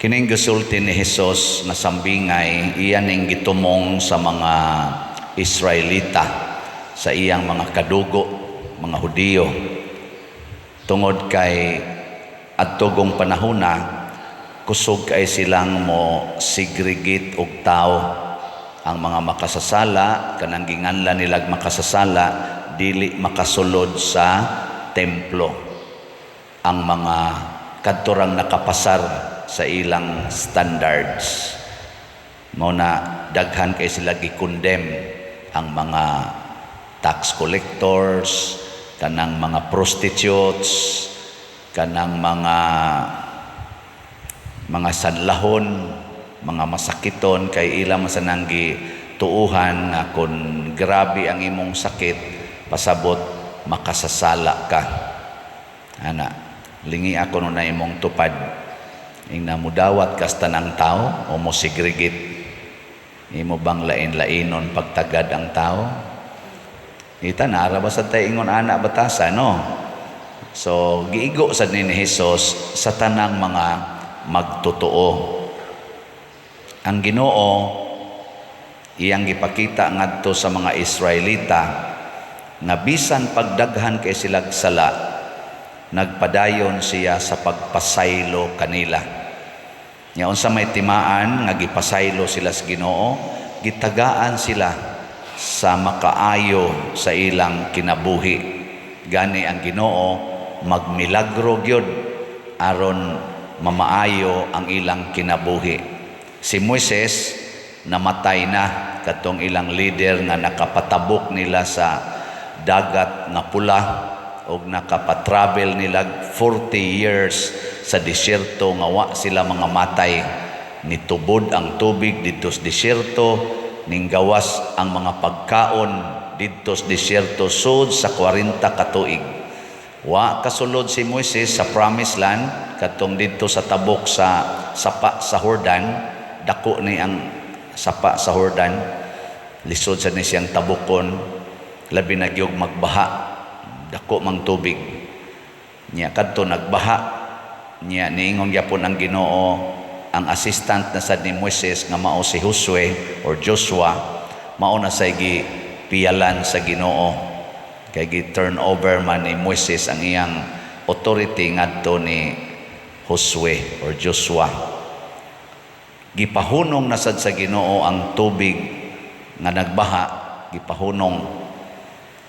Kining gisulti ni Hesus nga sambingay, iya ning gitumong sa mga Israelita, sa iyang mga kadugo, mga Hudiyo. Tungod kay adtong panahona, kusog kay silang mo segregate og tao. Ang mga makasasala, kanang ginganlan nilag makasasala, dili makasulod sa templo. Ang mga kadturang nakapasar sa ilang standards. Mao na daghan kay sila gi-condemn, ang mga tax collectors, kanang mga prostitutes, kanang mga sanlahon, mga masakiton, kay ila man sanang gituuhan nga kung grabe ang imong sakit, pasabot makasasala ka. Ana, lingi ako no na imong tupad. Ingna mudawat kas tanang tao o mo segregate? Imo bang lain-lainon pagtagad ang tao? Ita naa ra ba sad tay ingon ana batasa, no? So giigo sad ni Jesus sa tanang mga magtotoo. Ang Ginoo, iyang gipakita ngadto sa mga Israelita nga bisan pagdaghan kay silag sala, nagpadayon siya sa pagpasaylo kanila. Nya unsa may timaan nga gipasaylo sila sa Ginoo? Gitagaan sila sa makaayo sa ilang kinabuhi. Gani ang Ginoo magmilagro gyud aron mamaayo ang ilang kinabuhi. Si Moises namatay na, katong ilang leader nga nakapatabok nila sa Dagat nga Pula og nakapatravel nila 40 years sa disyerto nga wa sila mga matay. Nitubod ang tubig didto sa disyerto, ninggawas ang mga pagkaon didto sa disyerto sud sa 40 ka tuig. Wa kasulod si Moises sa Promised Land, katong didto sa tabok sa sapa sa Jordan. Dako ni ang sapa sa Jordan, lisod sa ni siyang tabukon, labi na gyud magbaha, dako mang tubig. Nya kadto nagbaha, nya niingon gyapon ang Ginoo, ang assistant na sad ni Moises nga mao si Josue or Joshua, mao na say gipiyalan sa Ginoo kay gi turn over man ni Moises ang iyang authority ngadto ni Josue or Joshua. Gipahunong na sad sa Ginoo ang tubig nga nagbaha, gipahunong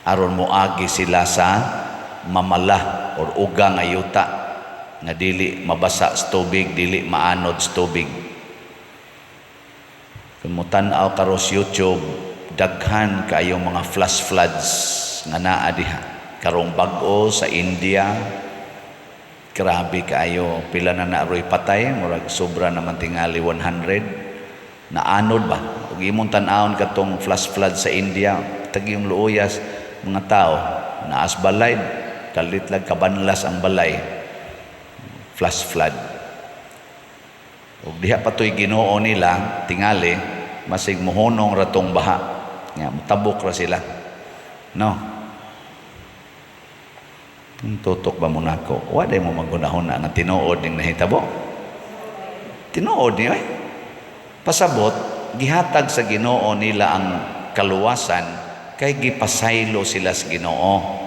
aron moagi sila sa mamala or uga nga yuta nga dili mabasa sa tubig, dili maanod sa tubig. Kung mutan-aw karon sa YouTube, daghan kaayo mga flash floods nga naa diha karong bag-o sa India. Grabe kaayo, pila na naaroy patay, murag sobra naman tingali 100. Naanod ba? Ug imong tan-awon katong flash flood sa India, tagiyong luuyas mga tao, naas balay, kalit lang kabanlas ang balay. Flash flood. Ug diha pa to'y Ginoo nila, tingali, masig mohunong ratong baha. Nga mutabok ra sila. No? Kung tutok ba mo nako, wa day mo maghunahuna nga tinuod ning nahitabo. Tinuod niyo eh. Pasabot, gihatag sa Ginoo nila ang kaluwasan kay gipasaylo sila sa Ginoo.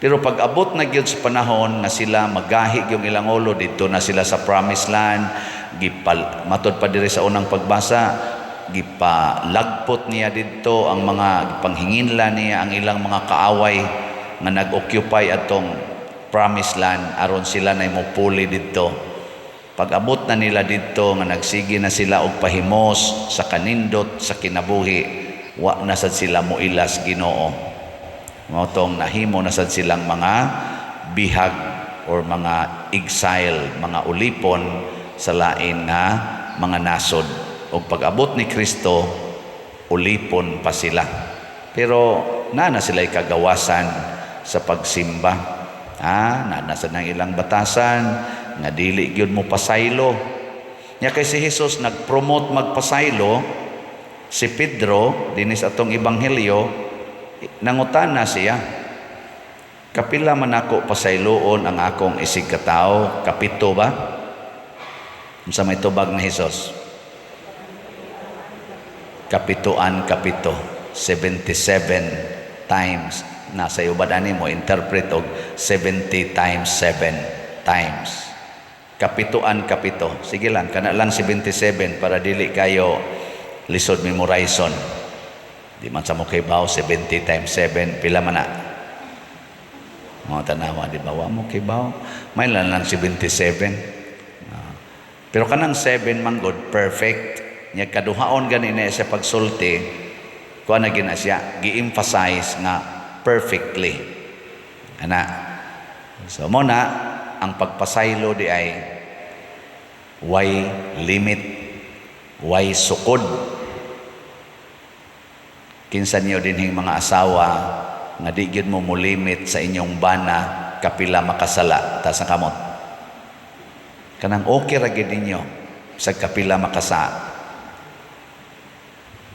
Pero pag abot na gyud sa panahon nga sila magahi yung ilang ulo, didto na sila sa Promised Land, gipal matod pa diri sa unang pagbasa, gipalagpot niya didto ang mga gipanghinginla niya ang ilang mga kaaway nga nag-occupy atong Promised Land aron sila na mopuli didto. Pag abot na nila didto nga nagsige na sila og pahimos sa kanindot sa kinabuhi, wa na sad sila moilas Ginoo. Mao tong nahimo na sad silang mga bihag or mga exile, mga ulipon sa lain nga mga nasod. Ug pag-abot ni Kristo, ulipon pa sila. Pero naa na sila'y kagawasan sa pagsimba. Ah, naa na sa nang ilang batasan nga dili gyud mo pasaylo. Nya kay si Jesus nag-promote magpasaylo, si Pedro dinis atong ebanghelyo nangutana siya. "Kapila man ako pasayloon ang akong isig katawo? Kapito ba?" Unsa may tubag ni Jesus? Kapituan kapito, 77 times. Nasa uban ani mo interpret og 70 times 7 times. Kapituan kapito. Sige lang, kana lang 77 para dili kayo lisod memorizon. Di man sa mo kibaw 70 times 7 pila man na. Mga tanawa, di ba? Wa mo kibaw. May lang lang 77. Ah. Pero kanang 7 man god, perfect. Nya kaduhaon gani na sa pagsulti, kuha na gina siya, gi-emphasize nga perfectly. Ana. So mo na ang pagpasaylo di ay way limit, way sukod. Kinsa niyo dinhing mga asawa nga di gyud mo molimit sa inyong bana kapila makasala, taas ang kamot? Kanang okay ra gyud ninyo sa kapila makasa.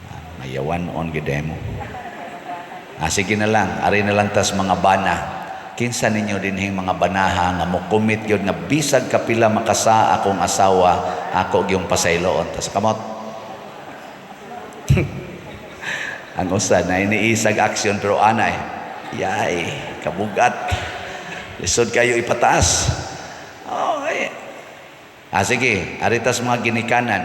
Ah, mayawan on gyud mo. Ah, sige na lang, ari na lang tas mga bana. Kinsa ninyo dinhing mga banaha nga mo commit gyud nga bisag kapila makasa akong asawa, ako gyung pasayloon? Tas kamot. Ang usa na iniisag aksyon pero ana eh. Yay, kabugat. Lisod kayo ipataas. Okay. Ah, sige, aritas mga ginikanan.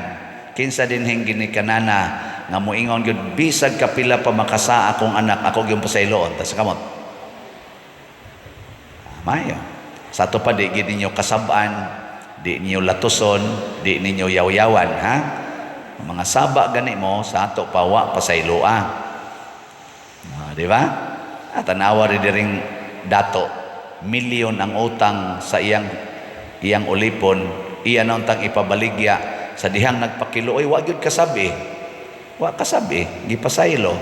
Kinsa dinhing ginikanana nga moingon gyud bisag kapila pa makasa akong anak, ako gyung pasayloon? Tas kamot. Ah, mayo. Sa ato pa di gid ninyo kasab-an, di ninyo latuson, di ninyo yawyawan, ha? Mga saba gani mo sa ato pa wa pasayloa. Ah, di ba? At tanawa rin diring dato, milyon ang utang sa iyang iyang ulipon, iya na untang ipabaligya sa dihang nagpakiluoy, wa gyud kasabi. Wa kasabi, gipasaylo.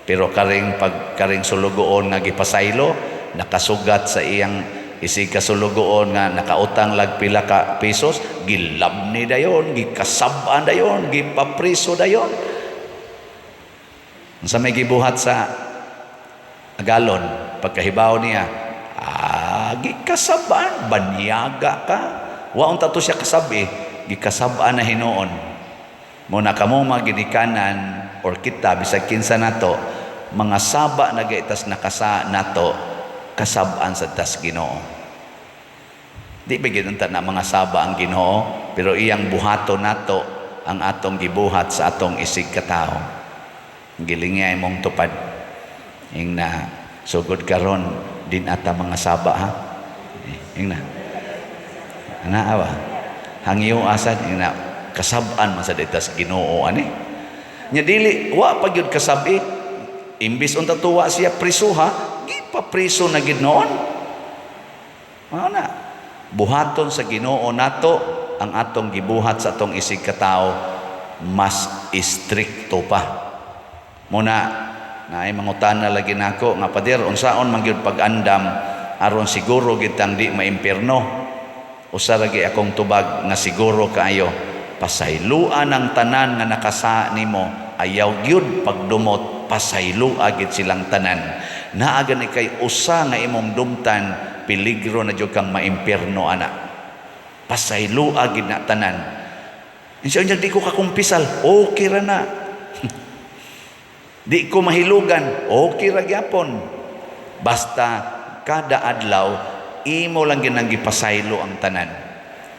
Pero karing pag karing sulugoon nga gipasaylo, nakasugat sa iyang isig kasulugoon nga nakautang lag pila ka pesos, gilabni dayon, gikasab-an dayon, gipapriso dayon. Unsa may gibuhat sa agalon pagkahibaw niya? Ah, gikasab-an, banyaga ka. Wa unta to siya kasabi, gikasab-an na hinuon. Mo na kamo mga ginikanan or kita bisag kinsa nato, mga saba na gaitas nakasa nato, kasab-an sa tas Ginoo. Di ba gyud unta na mga saba ang Ginoo, pero iyang buhaton nato ang atong gibuhat sa atong isig katawo. Gilingay mong tupad. Ing na sugod karon din ata mga saba, ha. Ing na. Ana awa. Hangyo asad ing na kasab-an man sa ditas Ginoo ani. Nya dili wa pa gyud kasabi. Imbis unta tuwa siya prisuha, gipapriso na gid noon. Mao na. Buhaton sa Ginoo nato ang atong gibuhat sa atong isig katawo, mas istrikto pa. Muna naay mangutana lagi nako nga, "Pader, unsaon man gyud pag-andam aron siguro gid tang di maimpierno?" Usa ra gyud akong tubag nga siguro kaayo: pasayloan ang tanan nga nakasa nimo. Ayaw gyud pagdumot, pasayloa gid silang tanan. Naa gani kay usa nga imong dumtan, peligro na jud kang maimpierno ana. Pasayloa gid na tanan. Insa unya, di ko kakumpisal? Okay ra na. Di ko mahilugan? Okay ra gyapon. Basta kada adlaw imo lang ginang gipasaylo ang tanan.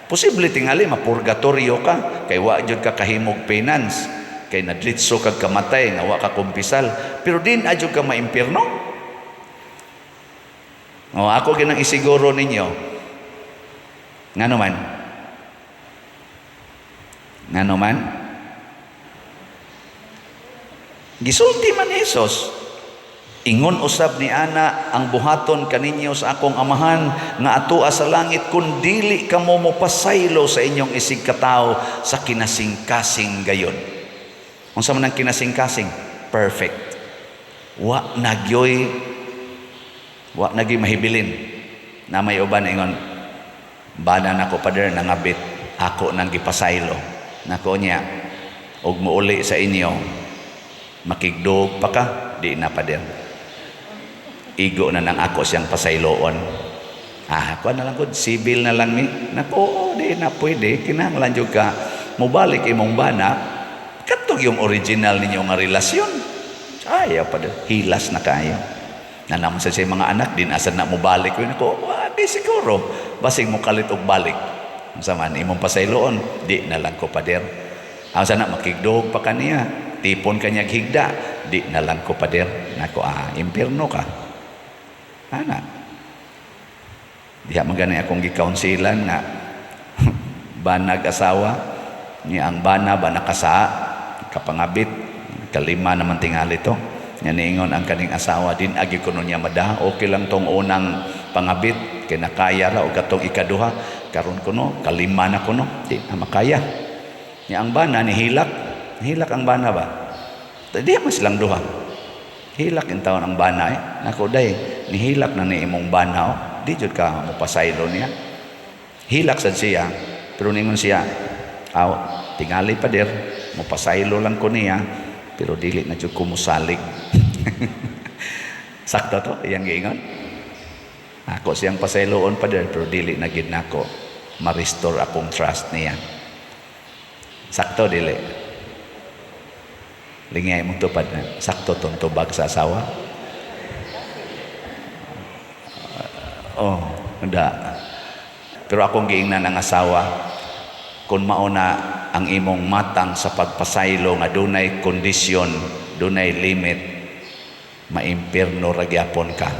Posible tingali mapurgatorio ka kay wa jud ka kahimog penance, kay nadlitso kag kamatay nga wa ka kumpisal, pero din adyo ka maimpierno. O ako ginang isiguro ninyo, ngano man? Ngano man? Gisulti man ni Jesus. Ingon usab ni ana ang buhaton kaninyo sa akong Amahan nga atoa sa langit kung dili kamo mopasaylo sa inyong isig katawo sa kinasingkasing gayon. Unsa man ang kinasingkasing? Perfect. Wa na gyoy mahibilin. Na may uban ingon, "Bana nako, Pader, nangabit, ako nang gipasaylo." Nako niya, og muuli sa inyo, makigdog pa ka, "Di na, Pader. Igo na nang ako siyang pasayloon." Ah, kuha na lang gud, civil na lang ni. Nako, Di na pwede, kinahanglan jud ka mobalik imong bana kadtong yung original ninyo nga relasyon. Ayaw pa, hilas na kayo. Na naman sa siya mga anak din asa na mobalik ko nako, wa di siguro basig mo kalit og balik. Unsa man imong pasayloon? Di na lang ko, pader. Ang sana makigdog pa kaniya, tipon kanya higda, di na lang ko, pader. Nako, ah, impierno ka. Ana. Diha man gani akong gi-counselan nga banag asawa niya, ang bana ba nakasa kapangabit, kalima naman tingali to. Nya niingon ang kaning asawa, din agi kuno niya mada, okay lang tong unang pangabit kay nakaya ra, og katong ikaduha, karon kuno kalima na kuno di na makaya. Nya ang bana nihilak, nihilak ang bana ba, di man silang duha, hilak in taon ang bana eh. Nako day, nihilak na ni imong bana oh. Di jud ka mopasaylo niya. Hilak sad siya, pero ningon siya, aw, tingali, pader, mopasaylo lang ko niya, pero dili na jud ko mosalig. Sakto to iyang giingon. Ako siyang pasayloon, pader, pero dili na gid nako ma-restore akong trust niya. Sakto dili? Lingay mong tupad na. Sakto tong tubag sa asawa? Oh, da. Pero akong giingnan ang asawa, kung mauna ang imong matang sa pagpasaylo nga dunay kondisyon, dunay limit, maimpirno ra gyapon ka.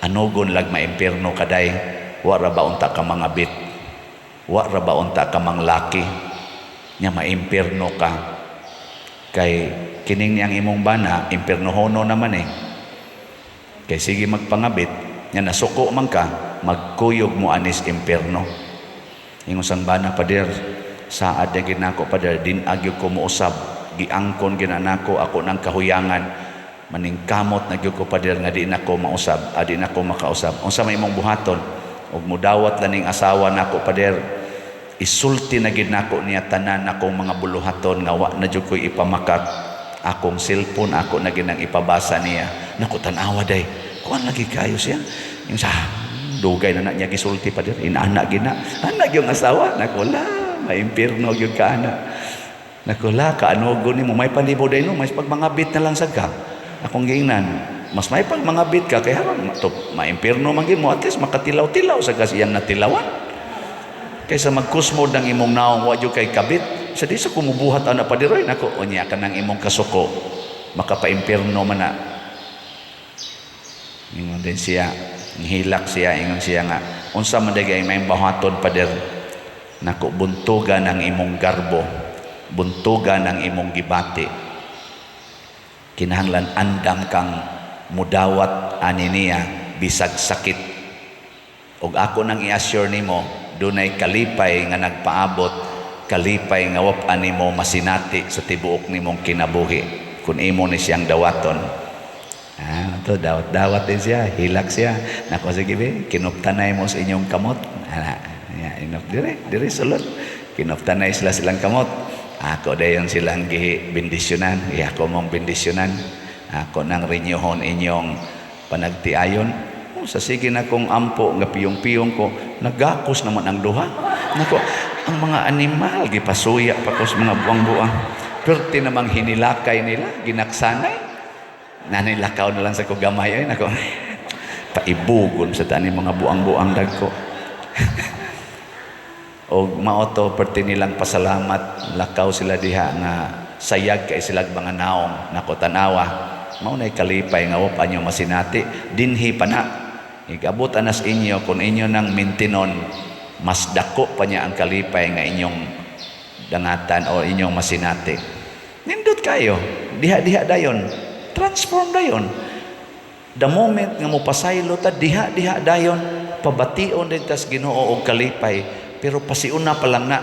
Anugon lag maimpirno ka day, wa ra ba unta ka mangabit? Wa ra ba unta ka manglaki? Nya maimpirno ka. Kay kining niyang imong bana, impirnohono naman eh. Kay sige magpangabit, nya nasuko man ka, magkuyog mo anis impierno. Ingon sang bana, pader, saad na gid nako, pader, din agyo ko mousab, giangkon ginanako ako ng kahuyangan, maningkamot na gyud ko, pader, nga di nako mausab, adi nako makausab. Unsa may imong buhaton? Og mudawat laning asawa nako, pader, isulti na gid nako niya tanan akong mga buluhaton nga wa na jud ko'y ipamakak. Akong cellphone ako na ginang ipabasa niya. Nako, tan-awa day. Kuan lagi kayo siya. Yung sa dugay na na niya gisulti, pader, inaana gina. Ana gyud asawa, nako la, maimpirno gyud ka ana. Nako la, kaanugo nimo may panibo day no, may pagmangabit na lang sad ka. Akong giingnan, mas may pagmangabit ka kay haron to maimpirno man gyud mo, at least makatilaw-tilaw sa kas iyang natilawan. Kaysa magkusmod ang imong naong wa jud kay kabit. Sa di sa kumubuhat ana, paderoy, nako unya ka nang imong kasuko makapaimpirno man na. Ingon din siya, ngihilak siya, ingon siya nga, unsa man day may buhaton, pader? Nako, buntugan ang imong garbo, buntugan ang imong gibati. Kinahanglan andam kang mudawat ani niya bisag sakit. Ug ako nang i-assure nimo, dunay kalipay nga nagpaabot, kalipay nga wa pa nimo masinati sa tibuok nimong kinabuhi kung imo ni siyang dawaton. Ah, to dawat-dawat din siya, hilak siya. Nako, sige be, kinuptanay mo sa inyong kamot. Ana, ya, inop dire, dire sulod. Kinuptanay sila silang kamot. Ako dayon silang gi bendisyonan, iya ako mong bendisyonan. Ako nang renyuhon inyong panagtiayon. Oh, sa sige na kong ampo nga piyong-piyong ko, nagakos naman ang duha. Nako, ang mga animal gipasuya pa ko sa mga buang-buang. Perti namang hinilakay nila, ginaksanay. Nanilakaw na lang sa ko gamay ay nako. Paibugon sa tani mga buang-buang dagko. Og mao to perti nilang pasalamat, lakaw sila diha nga sayag kay silag mga naong. Nako, tanawa, mao nay kalipay nga wa pa nyo masinati dinhi pa na. Igabot anas inyo kung inyo nang mintinon, mas dako pa niya ang kalipay nga inyong dangatan o inyong masinati. Nindot kayo, diha diha dayon, transform dayon. The moment nga mopasaylo ta, diha diha dayon pabation din tas Ginoo og kalipay. Pero pasiuna pa lang na,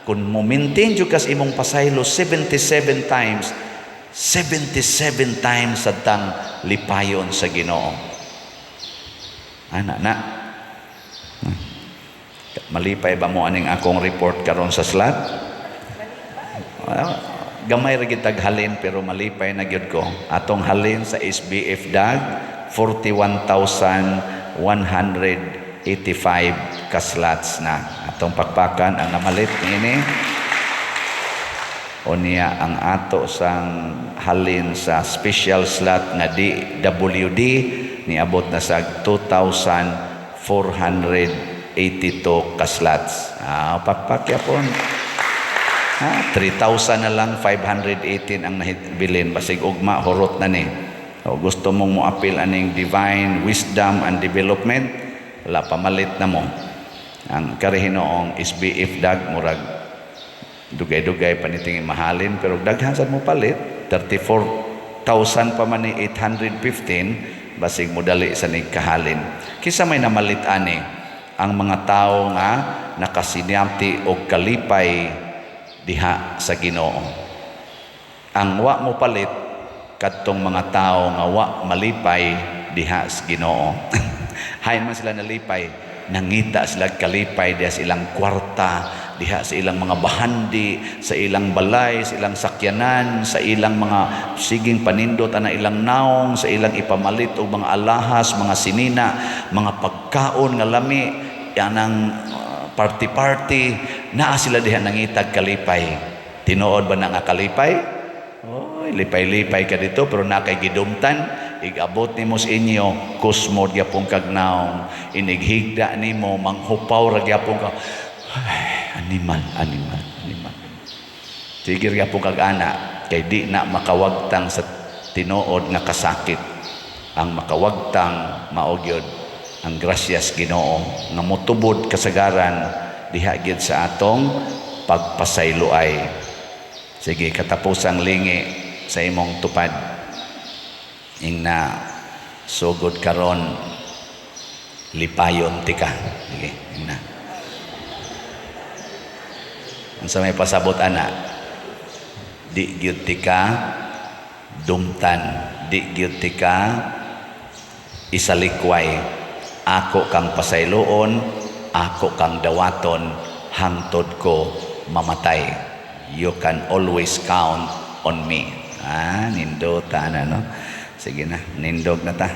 kung mo maintain jud kas imong pasaylo 77 times, 77 times sadtang lipayon sa Ginoo. Ana na. Malipay ba mo aning akong report karon sa slot? Ah, gamay ra gid tag halin pero malipay na gyud ko. Atong halin sa SBF DAG, 41,100. 3,485 ka slots na. Atong pakpakan ang namalit niini. Unya ang ato sang halin sa special slot nga DWD, niabot na sa 2,482 ka slots. Ah, pakpak yapon. Ha, 3,000 na lang 518 ang nahibilin, basig ugma hurot na ni. O gusto mong moapil aning Divine Wisdom and Development, wala, pamalit na mo. Ang karihinoong SBF dag, murag dugay-dugay paniting mahalin, pero daghan sad mo palit, 34,000 pa man ni 815, basig mo dali sa nig kahalin. Kinsa may namalit ani? Ang mga tawo nga nakasinati og kalipay diha sa Ginoo. Ang wa mo palit, kadtong mga tawo nga wa malipay diha sa Ginoo. Hain man sila nalipay, nangita sila kalipay diha sa ilang kwarta, diha sa ilang mga bahandi, sa ilang balay, sa ilang sakyanan, sa ilang mga siging panindot ana ilang naong, sa ilang ipamalit og mga alahas, mga sinina, mga pagkaon nga lami, yanang party-party, naa sila diha nangitag kalipay. Tinuod ba na nga kalipay? Oy, lipay-lipay ka dito pero na kay gidumtan, igabot nimo sa inyo, kusmod gyapon kag naong, inighigda nimo, manghupaw ra gyapon ka. Ay, animal, animal, animal. Sige gyapon kag ana, kay di na makawagtang sa tinuod nga kasakit. Ang makawagtang mao gyud ang grasyas Ginoo nga motubod kasagaran diha gyud sa atong pagpasayloay. Sige, katapusang lingi sa imong tupad. Ingna, sugod karon lipayon tika. Sige, ingna. Unsa may pasabot ana? Di gyud tika dumtan, di gyud tika isalikway. Ako kang pasayloon, ako kang dawaton hangtod ko mamatay. You can always count on me. Ah, nindota na, no? Sige na, nindog na ta.